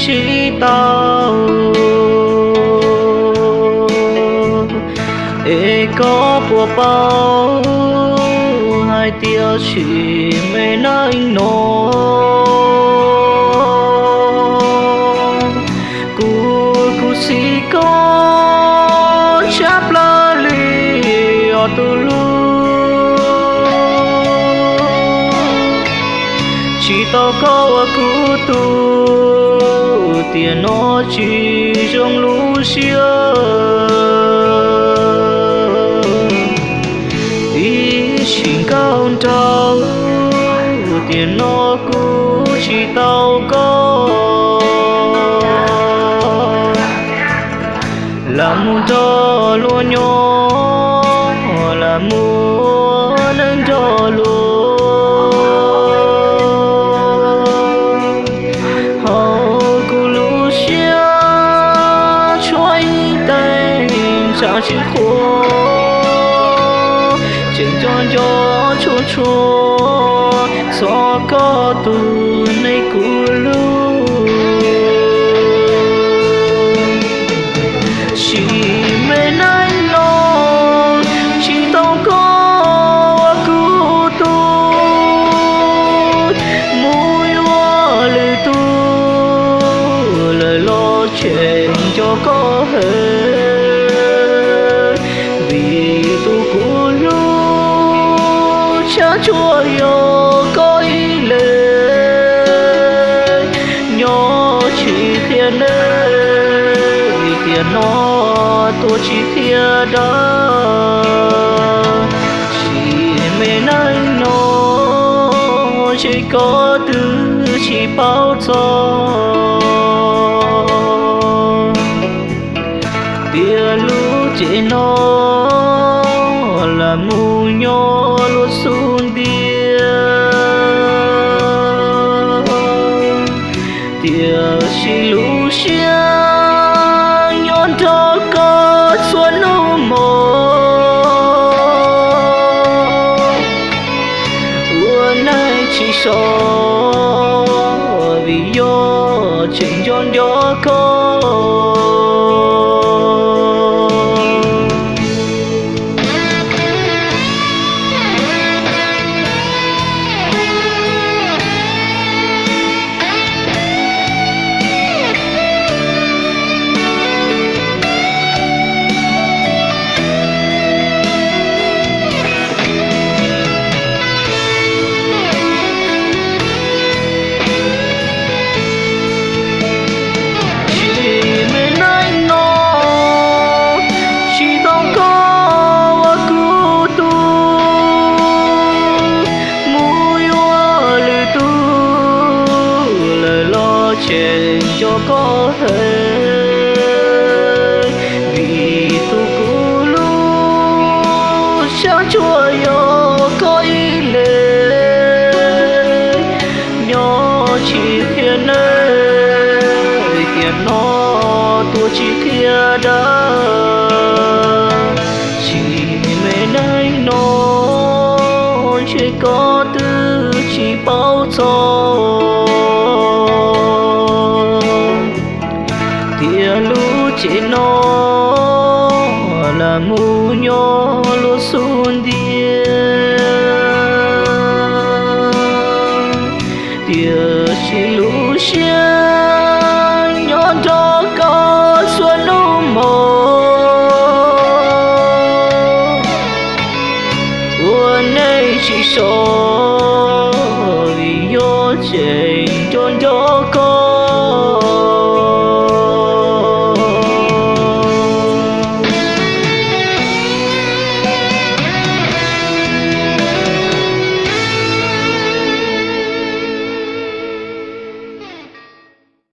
sib tau. Es koj puas paub hais tias sim me neej no kuv khuv xim koj tshaj plaws li os tus hlub. Tsis tau koj ua kuv tug, tiam no tsis zoo lub siab. Ib sim nkauj nraug, tiam no kuv tsis tau koj. Lam mus nrog luag nyob, lam muaj neej nrog luag, hauv kuv lub siab tshuav ib teev tsam tsis qhuav, tseem nco nco tshua tshua txog koj tus neeg kuv hlub. Sim me neej no tsis tau koj ua kuv tug, mus yuav lwm tus lawm los tseem nco koj heev, vim tus kuv hlub tshab tsuas yog koj ib leeg. Nyob tsis qhia neeg, tiam no tuag tsis qhia dab. Sim me neej no, ntshe koj twb tsis paub txog tias lub tsev no lam mus nyob luag xub ntiag. Tiam sis lub siab nyob nrog koj txhua hnub hmo, ua neej tsis so vim yog tseem nco nco koj. Sim me neej no tsis tau koj ua kuv tug, mus yuav lwm tus lawm los tseem nco koj heev, vim tus kuv hlub tshab tsuas yog koj ib leeg. Nyob tsis qhia neeg, tiam no tuag tsis qhia dab. Sim me neej no, ntshe koj twb tsis paub txog tias lub tsev no lam mus nyob